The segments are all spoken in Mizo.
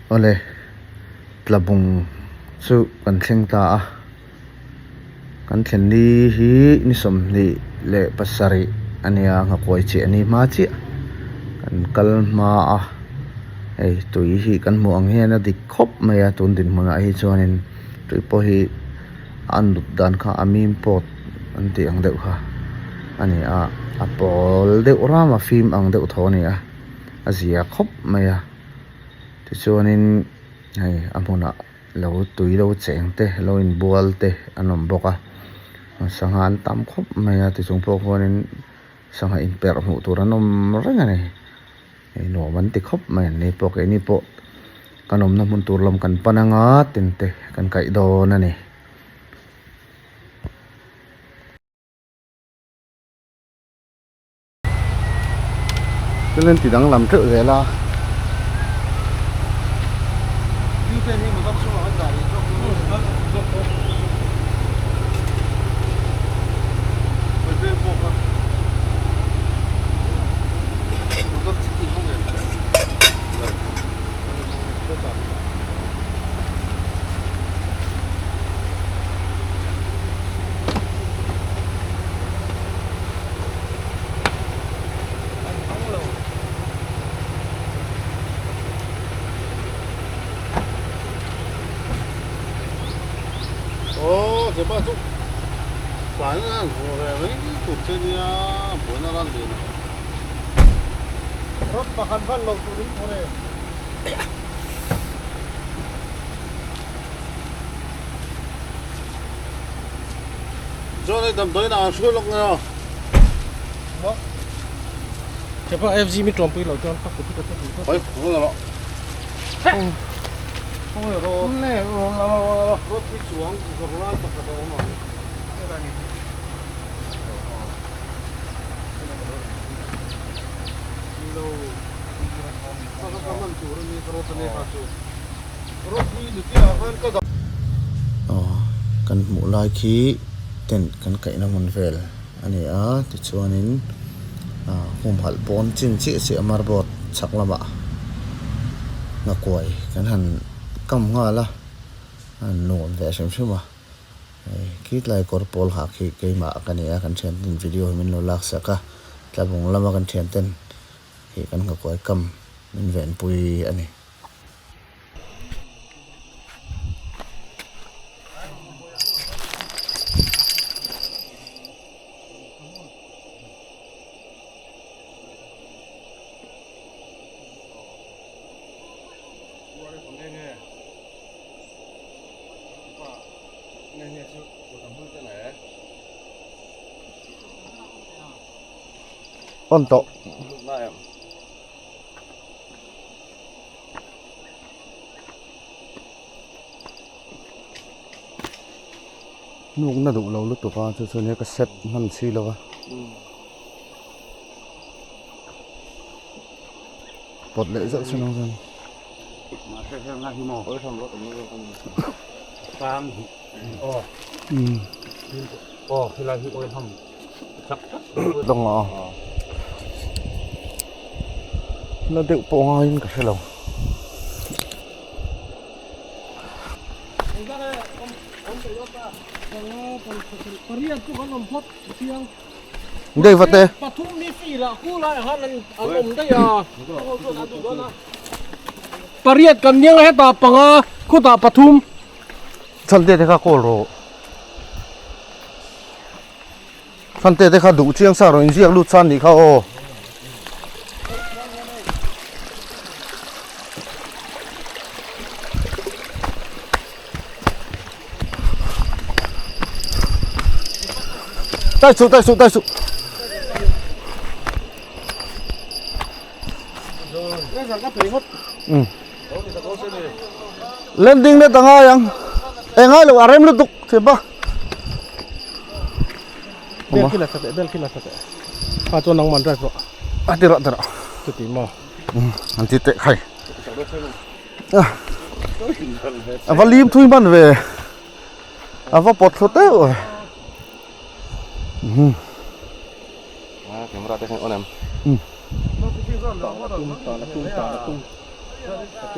Awle, Tlabung chu kan thleng ta a, kan thlen ni hi ni 27 a nia, nghakuai chiah ni hma chiah kan kal hma a, hei tui hi kan hmuh ang hian a dik khawp mai a tun dinhmunah hi chuanin tui pawh hi a nut dan kha a mim pawt an tih ang deuh kha a ni a, a pawl deuh ram a fim ang deuh tho a ni a, a zia khawp mai a. Tichuanin hei a hmunah lo tui lo cheng te lo inbual te an awm bawk a sangha an tam khawp mai a tichung pawh khuanin sangha inperh hmuh tur an awm reng a ni hei nuam an ti khawp mai an ni pawh keini pawh kan awmna hmun tur lam kan pan anga tin te kan kaih dawn a ni. Thil an ti danglam teuh zel a. Aw kan hmuh lai khi tent kan kaihna hmun vel a ni a tichuanin ah humhalh pawn chin chiah chiah marboard chhak lamah nghakuai kan han kam nghal a a nuam ve hrim hrim a hei khitlai kawr pawl ha khi keimah ka ni a kan thian ten video hi min lo lak sak a tlabung lama kan thian ten khi kan nghakuai kam min venpui a ni. On tawh. Hnukna duh lo lutuk a chu chu nia ka set hman si lo va. Pawt leh zauh chu nang chuan. Dawng a na deuh pawh ngaiin ka hre lo. Dave te. Pariat kan niang hetah panga khutah pathum. Chante te kha call rawh. Chante te kha duh chiang sa rawn inziak lut san nih kha aw. Tai suh tai suh tai suh. Landing net a ngai ang. E ngai lo a rem lutuk thiam pa. Bel khi la tha teh bel khi la tha teh. A chuan nangman drive rawh. A ti rawh ti rawh. Chuti maw. An ti teh khai. A va lim thui hman ve. A va pawt thlu teuh ve. Camera te khan on em.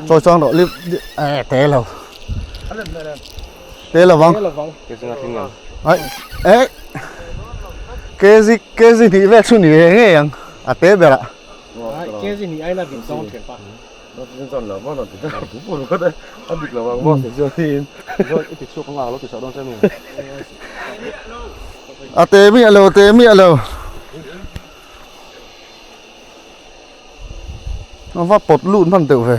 Chawi chuang rawh lip eh te lo. Te lo vang. Ai eh kg kg hnih vel chu ni ve ngei ang a te berah. Kg hnih aina vin zawng thian pa. A te miah lo te miah lo. A va pawt lut hman deuh ve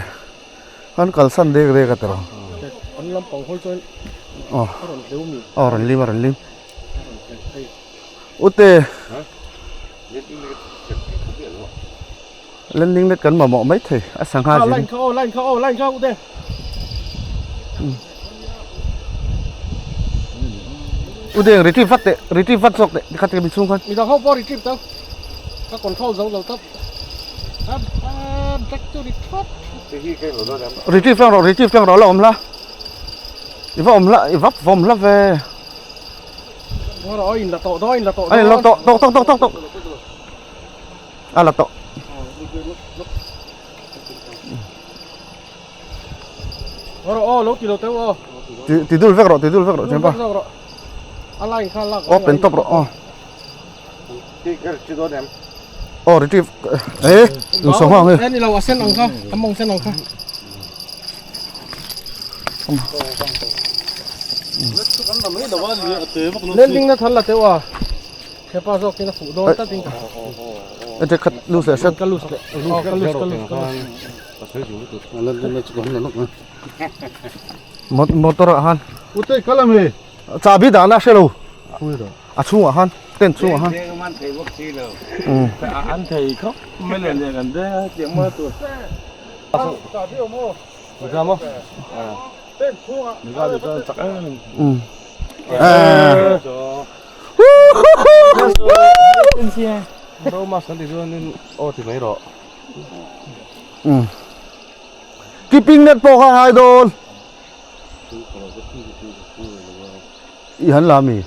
an kalsan dek dek a tawh an lampang hawi chuan aw a rawn hleu mi aw rawn lim a rawn lim ute landing net kan mamawh mai thei a sangha zin line kha aw line kha aw line kha ute Udeng retrieve vat teh retrieve vat zawk teh tikhat mi chhung khan midang ho pawh retrieve tau ka control zo lo tawp a jack chu ri thawt retrieve tlang rawh retrieve tlang rawh la awm la i va awm la i va vawm hla ve rawh in la tawh dawn in la tawh dawn la tawh tawk tawk tawk tawk tawk a la tawh Rawh aw lo ti lo teuh aw. Ti ti dul vek rawh ti dul vek rawh chempa. A line kha lak. Open top rawh aw. Ti kher chi dawn em. Aw retrieve eh lu so hang e. Ni lo a sen ang kha a mawng sen ang kha. Landing na than la teuh a. Hepa zawk in a fuh dawn tlat in ka. Ete khat lus leh hret. Ka lus leh. Aw ka lus ka lus ka lus. Motor ah khan. Ute kal ami. Chahbi dahna a hre lo. A chhungah khan tent chhungah khan. An thei khawp mai leh leh kan deng a tiang maw tur. Chahbi awm aw. Mizo maw? Tent chhungah. Mizo mizo chak em. Keeping net pawh kha a ngai dawn. I han la mi.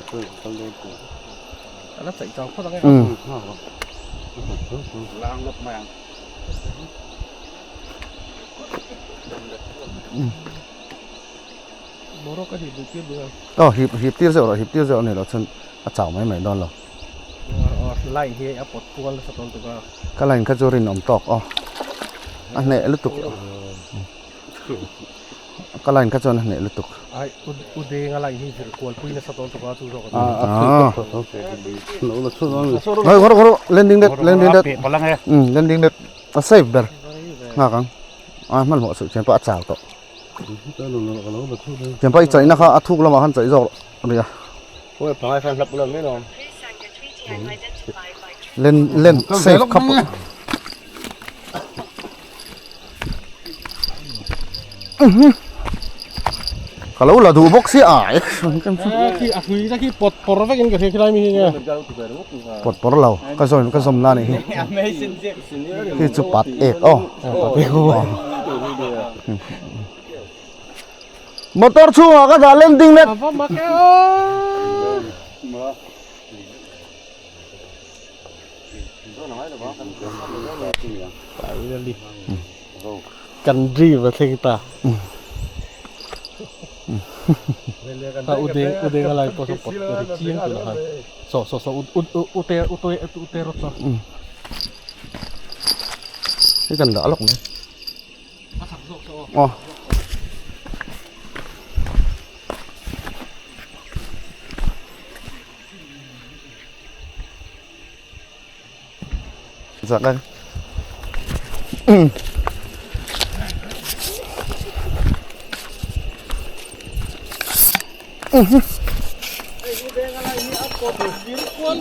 Aw hip hip tir zeuh rawh hip tir zeuh a ni loh chuan a chau mai mai dawn lo. Line hi a pawt kual nasa tawn tuk a. Ka line kha chu rinawm tawk aw. A hneh lutuk. Ka line kha chuan a hneh lutuk. Ai u deng a line hi vir kual pui nasa tawn tuk a chu zawk a. Ai rawh rawh landing net landing net. Landing net a safe ber. Nghak ang. A hmanhmawh suh thian pawh a chau tawh. Thianpa i chaihna kha a thuk lamah khan chaih zawk a nia. Len len safe kha pawh. Ka lo la duh bawk sia ai. Khi a hlui ta khi pawt pawr vekin ka hria khilai mi hi nge. Pawt pawr lo ka zawn ka zawm na nih hi. Khi chu pat ek aw. Pat ek aw. Motor chhungah ka dah landing net. Ava mak e aw. Kan dream a thleng ta. A udeng udeng a lai pawh saw pawt ri chiang tun a han. Saw saw saw u u ute ute ute rawt saw. Hei kan dah lawk mai. A chak zawk saw aw. Aw. Zak a.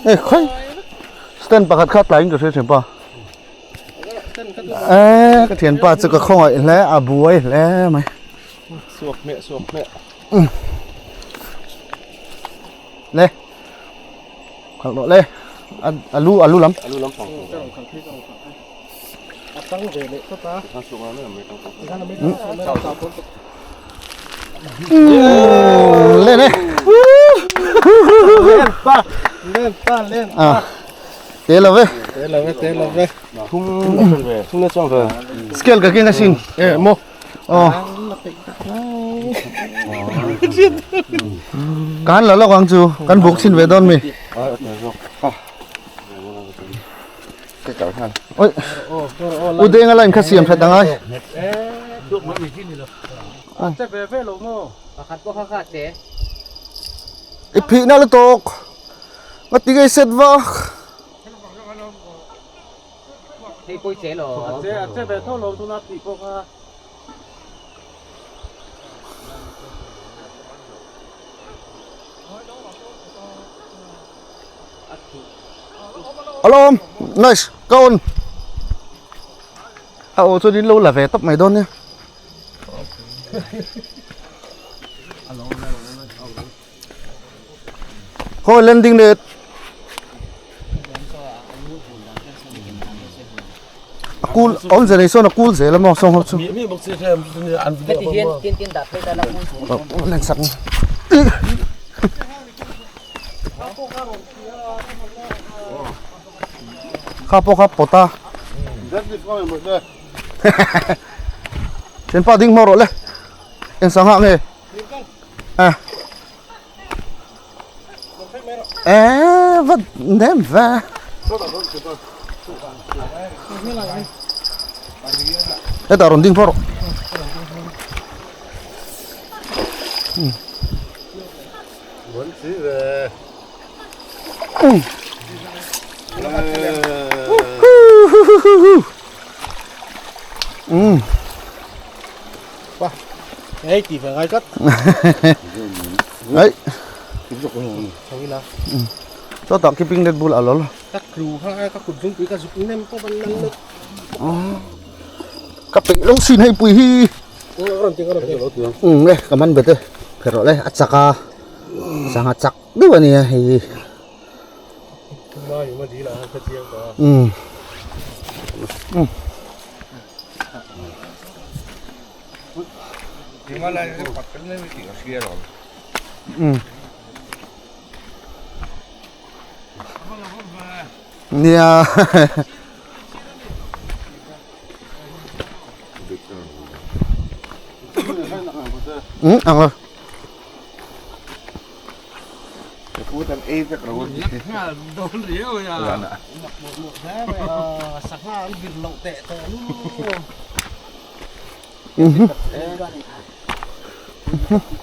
Ê khoi stand pakhat kha tlaiin ka hria thianpa ê ka thianpa chu ka khawngaih hle a buai hle mai suak hmeh suak hmeh le khalh rawh le a lu a lu lam a lu lam pang a tang ve leh tawp a lên đi len pa len pa len à. Te lo ve. Te lo ve, te lo ve. Thum ve. Thum na chuang ve. Scale ka keng asin. E mo. Oh. Kan la lawk ang chu. Kan buk chhin ve dawn mi. Oi. U denga line kha siam that angai. Che ve ve lo mo. Pakhat pawh kha kha che. I phih na lutuk. Nga ti nge set vak. Hei pawi che lo. A che a che ve tho lo tuna tih pawh kha. Alawm nice ka on. A aw chuan in lo la ve tawp mai dawn nia. Khawi landing net. A cool awm zel ei sawn a cool zel a maw sawng ho chu. Heti hian tin tin dah phei ta la cool. Len sak. Kha pawh kha pawt a. Thianpa ding hmawr rawh le. Eng sangha nge? A. E va nem ve. Hetah rawn ding hmawr rawh. Ei tih ve ngai tlat. Ei. Chawtah keeping net bul a lo la. Ka tlu kha ka kut zungpui ka zuk nem pawh an lan lo. Ka peih lo sin hei pui hi. Umm le ka man bet e pherh rawh le a chak a sangha chak deuh a nia hei hi umm umm umm nia. Ừ, ăn rồi.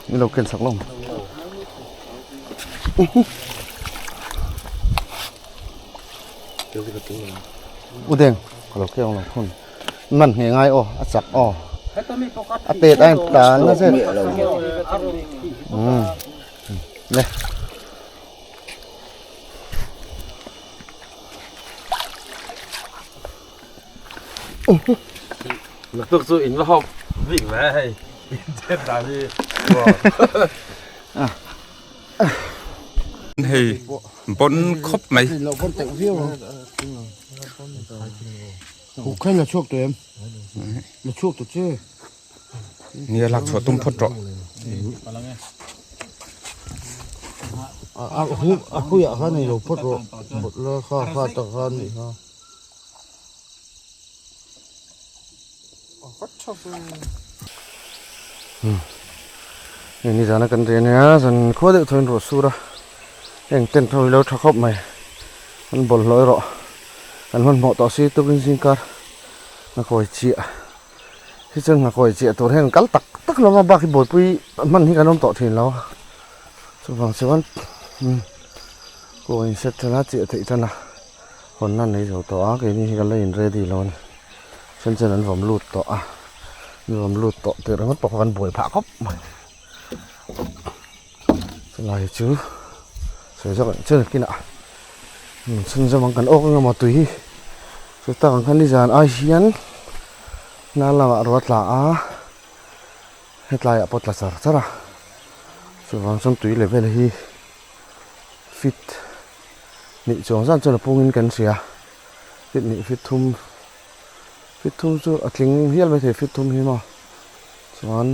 Ni lo ken sak lawm. U deng, ka lo keng lo khun. Man nge ngai aw a chak aw a tet a tan na zet le Naktuk chu in va hawk bik ve hei in chet dan hi Hei bon khawp mai. Huk khan la chhuak tawh em? La chhuak tawh che. Nia lak chhuah tum phawt rawh. A hu a huiah khan ei lo phawt rawh. Bawt la kha kha tak khan nih kha. Hei nizana kan rian nia zan khua deuh thaw in ruah sur a heng tent ho hi lo tha khawp mai an bawlhhlawh erawh Kan hmanhmawh tawh si tukin zingkar nghakawi chiah hi chuan nghakawi chiah tur hian kal tak tak lo a bak hi buaipui hman hi kan awm tawh thin lo a chuvang chuan umm kaw in set tan a chiah theih tan a hawnna an nei zo tawh a keini hi kan la in ready lo a ni then chuan an vawm lut tawh a an vawm lut tawh tih ringawt pawh kha kan buai phah khawp mai chulai chu. Sawi zawk ang chu nakinah chhunzawm ang kan awk anga maw tui hi chu tak ang khan nizan ai hian hnar lamah ruah a tla a hetlaiah pawh tla char char a chuvang chuan tui level hi fit hnih chuang zan chuan a pungin kan hria fit hnih fit thum fit thum chu a tling hial maithei fit thum hi maw chuan.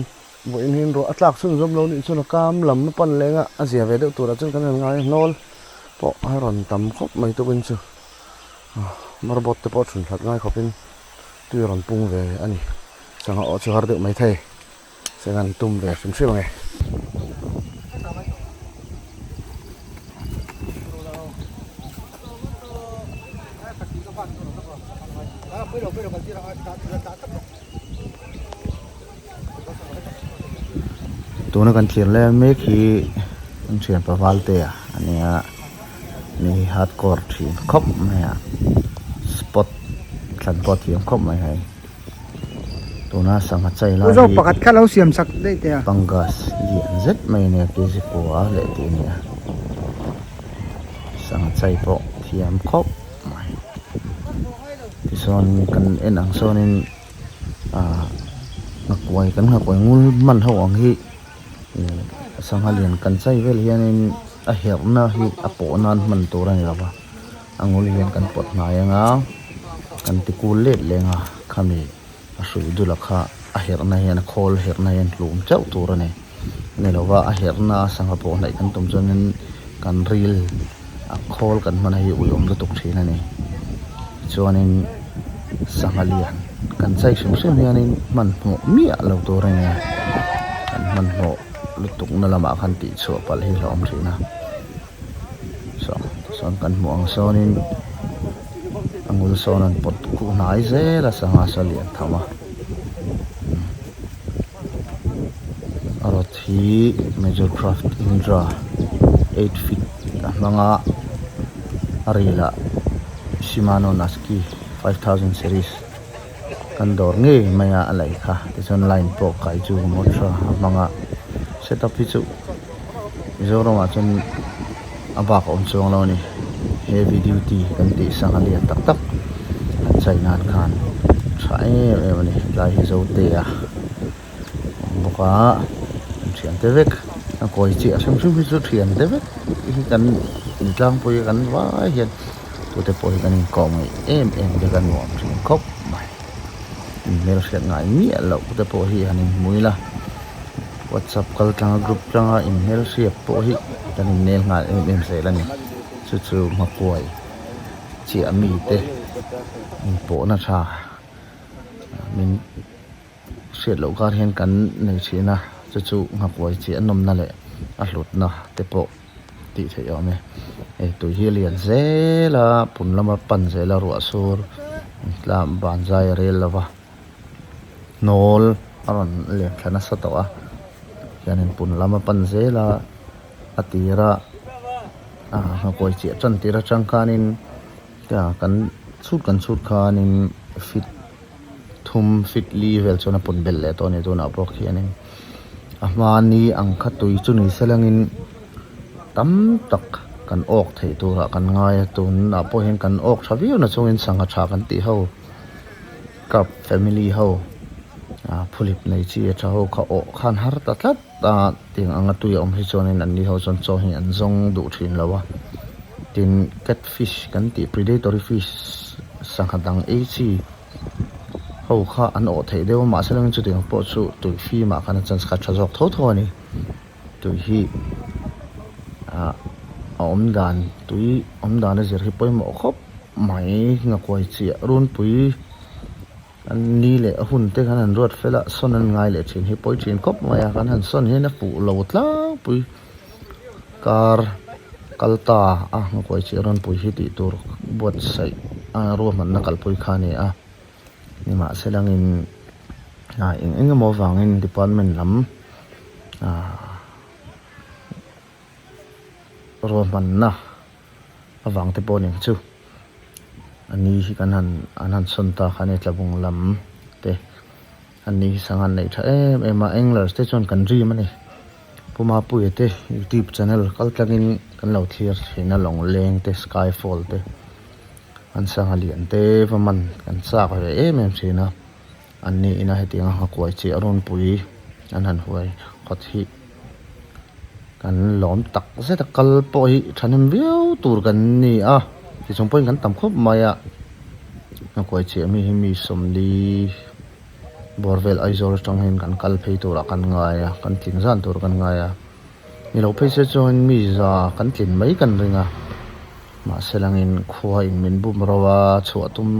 Vawiin hian ruah a tlak chhun zawm lo nih chuan a kam lam a pan leng a, a zia ve deuh turah chuan kan han ngai a, hnawl pawh a rawn tam khawp mai tukin chu. Motor boat te pawh chhun hlat ngai khawpin tui a rawn pung ve a ni. Sangha awh chu har deuh mai thei. Sangha an tum ve hrim hrim ang e. Tuna kan thlir lai mek hi an thian pa Valtea a ni a ni hi hardcore thin khawp mai a spot thlan pawh a thiam khawp mai hei tuna sangha chai lai hi fungus lian zet mai a nia kg kua leh tih a ni a sangha chai pawh thiam khawp mai tichuan kan en ang sawnin. Ahh nghakuai kan nghakuai ngul hman ho ang hi ih sangha lian kan chai vel hianin a herhna hi a pawh nan hman tur a ni lo va a ngul hian kan pawt hnai anga kan ti kul let leng a khami a hrui dula kha a herhna hian a khawl herhna hian hlum chauh tur a ni a ni lo va a herhna sangha pawh hnaih kan tum chuanin kan ril a khawl kan hman hi ui awm lutuk thin a ni chuanin sangha lian kan chai hrim hrim hianin hmanhmawh miah lo tur a ni a kan hmanhmawh lutuk na lamah khan tih chhuah palh hi hlauhawm thin a saw tichuan kan hmuh ang sawnin a ngul sawn an pawt khuh hnai zel a sangha saw lian tham a. A rod hi major craft indra 8 feet a hmang a a ril ah shimano naski 5000 series kan dawr ngei mai a a laih kha tichuan line pawh kai chu motor a hmang a setup hi chu Mizoram ah chuan a bak a awm chuang lo a ni heavy duty kan tih sangha lian tak tak an chai nan khan tha em em a ni tlai hi zote a awm bawk a an thian te vek a kawi chiah hrim hrim hi chu thian te vek hi kan intlangpui kan vai hian tute pawh hi kan inkawm ngeih em em vek a nuam thin khawp mai inhmelhriat ngai miah loh te pawh hi han inhmu ila. Whatsapp kal tlanga group tlanga inhmelhriat pawh hi kan innel nghal em em zel a ni. Chu chu hmakuai chiah mite inpawhna tha min hriat loh kar hian kan nei thin a, chu chu hmakuai chiah nawmna leh a hlutna te pawh tih theih a awm e. Hei tui hi a lian zel a, pun lama pan zel a ruah sur tlang ban zai a rel lo va. Hnawl a rawn lem thla nasa tawh a hianin pun lam a pan zel a a tira ah nghakuai chiah tan tir atang khanin kan chhut kan chhut khanin feet thum feet li vel chuan a pun belh leh tawh a ni tunah pawh khianin a hmani ang kha tui chu ni se langin tam tak kan awk theih turah kan ngai a tunah pawh hian kan awk tha viau na chungin sangha tha kan tih ho. Cup family ho ah phulip nei chi a tha ho kha awh khan har ta tlat a tiang anga tui a awm hi chuanin an ni ho chuan chaw hi an zawng duh thin lo a tin cat fish kan tih predatory fish sangha dang ei chi ho kha an awh theih deuh a mahse lawngin chutiang pawh chu tui fim ah khan a chance kha a tha zawk tho tho a ni tui hi ah a awm dan tui awm dan a zir hi pawimawh khawp. Mai ngakuai chiah runpui an ni leh a hun te khan han ruat fel a sawn an ngai leh thin hi pawi thin khawp mai a kan han sawn hian a fuh lo tlangpui kar kal ta a ngakuai chiah runpui hi tih tur buatsaih a ruahmanna kalpui kha a ni a nimahsela angin ah eng eng emaw avangin department lam ah ruahmanna. Avang te pawh nen chu a ni hi kan han an han sawn ta kha ania tlabung lam te an ni hi sangha an neih tha em em a anglers te chuan kan dream a ni Pu Mapuia te youtube channel kal tlangin kan lo thlir thin a lawngleng te skyfall te an sangha lian te va man kan chak ve em em thin a an ni ina hetianga nghakuai chiah rawnpui an han huai khawt hi. Kan lawm tak zet a kal pawh hi thahnem viau tur kan ni a tichung pawhin kan tam khawp mai a hnakuai chiah mi hi mi sawmli bawr vel Aizawl atang hian kan kal phei turah kan ngai a kan tlin zan tur kan ngai a ni lo phei se chuan mi za kan tlin mai kan ring a. Mahse langin khua in min bum ro a chhuah tum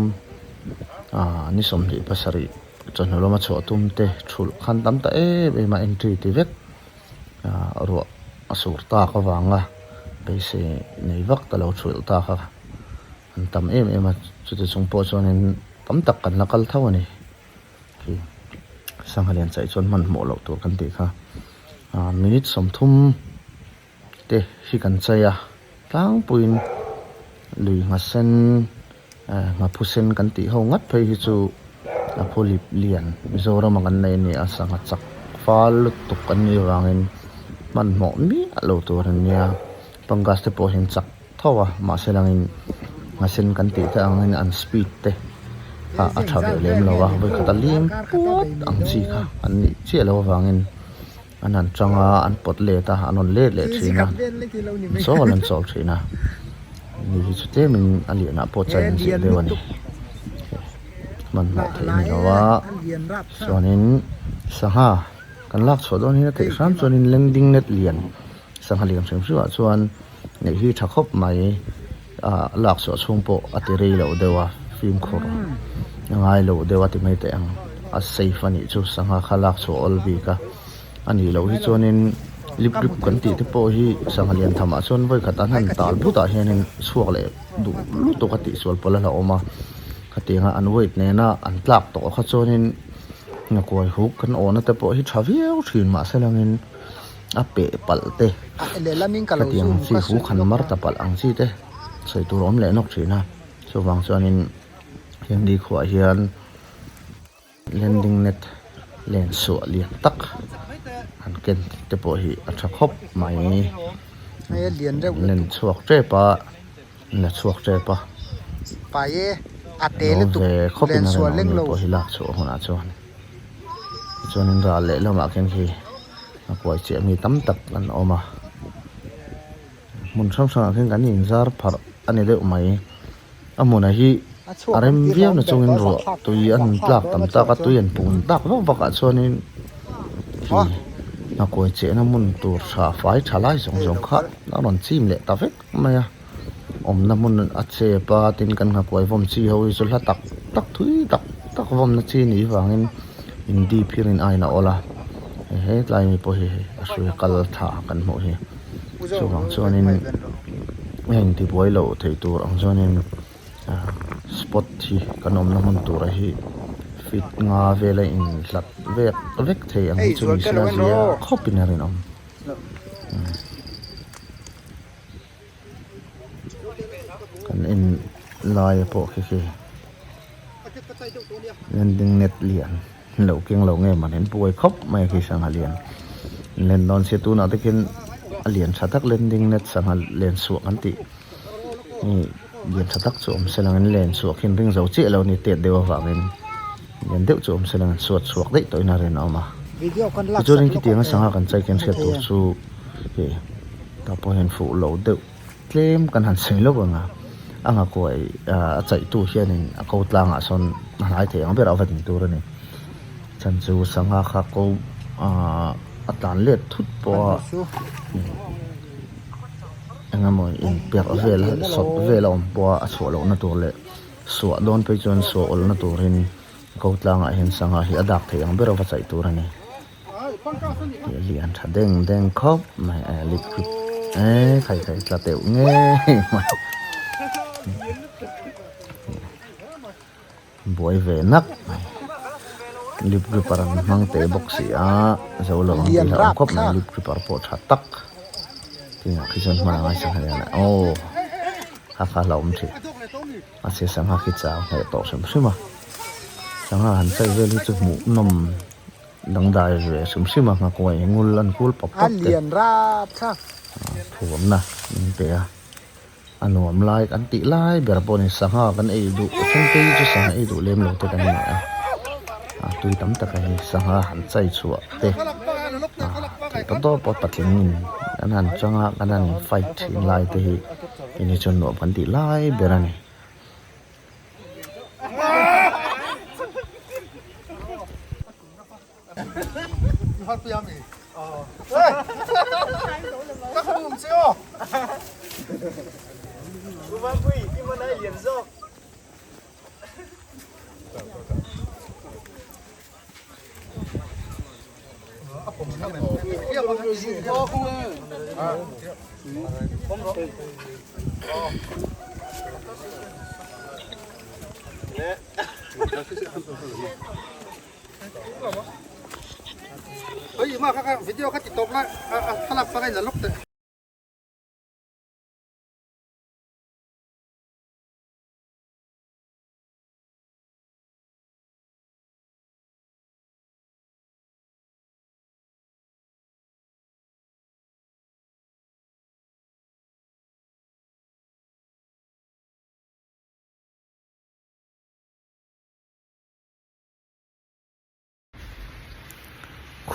ah ni 27 chawhnu lama chhuah tum te thulh khan tam ta em em a entry ti vek ah ruah a sur tak avanga beisei nei vak ta lo thulh tak a an tam em em a chuti chung pawh chuanin tam tak kan la kal tho a ni khi sangha lian chaih chuan hmanhmawh loh tur kan tih kha ah minute 30 te hi kan chei a tlangpuiin lui nghasen eh nghaphu sen kan tih ho ngat phei hi chu a phu lip lian Mizoram a kan nei a ni a sangha chak fal lutuk an nih avangin hmanhmawh miah lo tur an nia fungus te pawh hian chak tho a mahse langin nghasen kan tih te angin an speed te ah a tha ve lem lo a vawikhat a liam puat ang chi kha an nih chiah loh avangin. An han tang a, an pawt let a, an rawn let leh thin a, an chawl an chawl thin a, ni hi chu tlemin a lianah pawh chai an zir deuh a ni, hmanhmawh theih a ni lo a, chuanin sangha kan lak chhuah dawn hian a theih hram chuanin landing net lian sangha lian hrim hrim ah chuan neih hi tha khawp mai ah lak chhuah chhung pawh a ti rei loh deuh a fimkhur a ngai lo deuh a ti mai teh ang a safe a nih chu sangha kha lak chhuah awl bik a a nih loh hi chuanin lip grip kan tih te pawh hi sangha lian tham ah chuan vawi khat an han tal but ah hianin chhuak leh duh lutuk a tihsual pawlh a la awm a khatianga an weight nena an tlak tawh kha chuanin nghakuai huk kan awhna te pawh hi tha viau thin mahse langin. a peh palh te khatiang ang chi hu khan mar ta palh ang chi te sawi tur a awm leh nawk thin a chuvang chuanin heng khuah hian landing net len suah lian tak han ken te pawh hi a tha khawp mai len chhuak tep a la chhuak tep a lo ve khawp in a rinawm ni pawh hi lak chhuah hunah chuan. Tichuanin ral leh lamah khian khi a kuai chiah mi tam tak an awm a hmun hrang hrangah khian kan inzar pharh a ni deuh mai a hmunah hi a rem viau na chungin ruah tui an tlak tam tak a tui an pung tak vak vak ah chuanin khi a kuai chiahna hmun tur tha fai tha lai zawng zawng kha a rawn chim leh ta vek mai a awmna hmun a chep a tin kan nghakuai vawm chi ho hi chu hla tak tak thui tak tak vawmna chi nih vangin in dip hi rin aiin a awl a he tlai mi pawh hi a hrui kal tha kan hmuh hi chuvang chuanin heng tibuai loh theih tur ang chuanin spot hi kan awmna hmun tura hi feet nga vela inhlat vek vek thei ang hi chu ni se a zia khawpin a rinawm. Kan en lai a pawh khi khi landing net lian lo keng lo nge mawni an buai khawp mai a khi sangha lian len dawn sia tunah te khian a lian tha tak landing net sangha len suah kan tih hi lian tha tak chu awm se lang in len suah khi an ring zo chiah lo a ni tet deuh avangin lian deuh chu awm se lang an suat chhuak daih tawhin a rinawm a tichuanin khitianga sangha kan chai khian hriat tur chu. Hei tah pawh hian fuh lo deuh tlem kan han sawi lawk ang a a nghakuai a chaih tu hianin a ko tlangah sawn a hnai thei ang ber a va ding tur a ni chhan chu sangha kha ko ahh a tlan let thut pawh a eng emaw inperh vel a sawt vel a awm pawh a a chhuah lohna tur leh suah dawn phei chuan suah awlna turin ko tlangah hian sangha hi a dak thei ang ber a va chaih tur a ni. Lian tha deng deng khawp mai a liquid e khai khai tla teuh ngei mai buai ve nak mai lip gripper an hmang teh bawk si a zo lo ang tih hlauhawm khawp mai lip gripper pawh tha tak tinah khi chuan hman a ngai sangha lian a aw kha kha hlauhawm thin mahse sangha khi chau hneh tawh hrim hrim a sangha han chei vel hi chu hmuh nawm. Dangdai ve hrim hrim a nghakuai ngul an kul pawp pawp te thuamna min pe a a nuam lai kan tih lai ber pawh a ni sangha kan ei duh a then te hi chu sangha ei duh lem lo te kan ni a a tui tam tak a ni sangha han chai chhuah te theih tawp tawp a patling in an han chang a kan han fight thin lai te hi hei chu nuam kan tih lai ber a ni.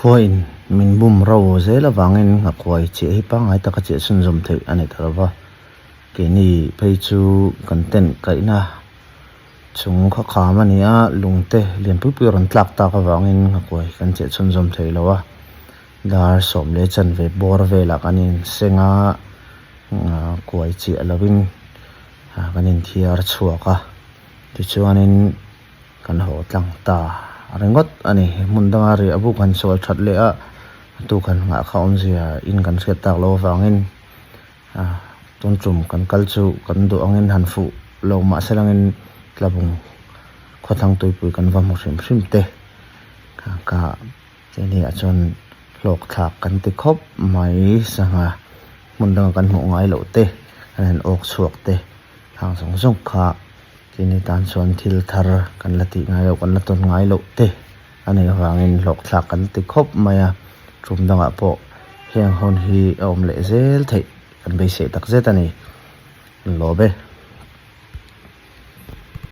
Khuain min bum ro zel avangin nghakuai chiah hi pangngai taka chiah chhunzawm theih a ni ta lo va, keini phei chu kan tent kaihna chung kha kham a ni a, lungte lian pui pui a rawn tlak tak avangin nghakuai kan chiah chhunzawm thei lo a, dar sawm leh chanve bawr velah kan inseng a, kuai chiah lovin kan inthiar chhuak a, tichuanin. Kan haw tlang ta ringawt a ni. Hmun danga riah buk han sual that leh a, a tuk han nghah kha awmzia in kan hriat tak loh avangin tun tum kan kal chu kan duh angin han fuh lo mah se langin tlabung khawthlang tuipui kan va hmu hrim hrim te ka Cheni ah chuan hlawk thlak kan ti khawp mai sangha hmun danga kan hmuh ngai loh te kan han awk chhuak te hang zawng zawng kha chini tan chuan thil thar kan la tih ngai loh kan la tawn ngai loh te a nih avangin hlawk thlak kan ti khawp mai a tum dangah pawh heng hun hi a awm leh zel theih kan beisei tak zet a ni lawm e.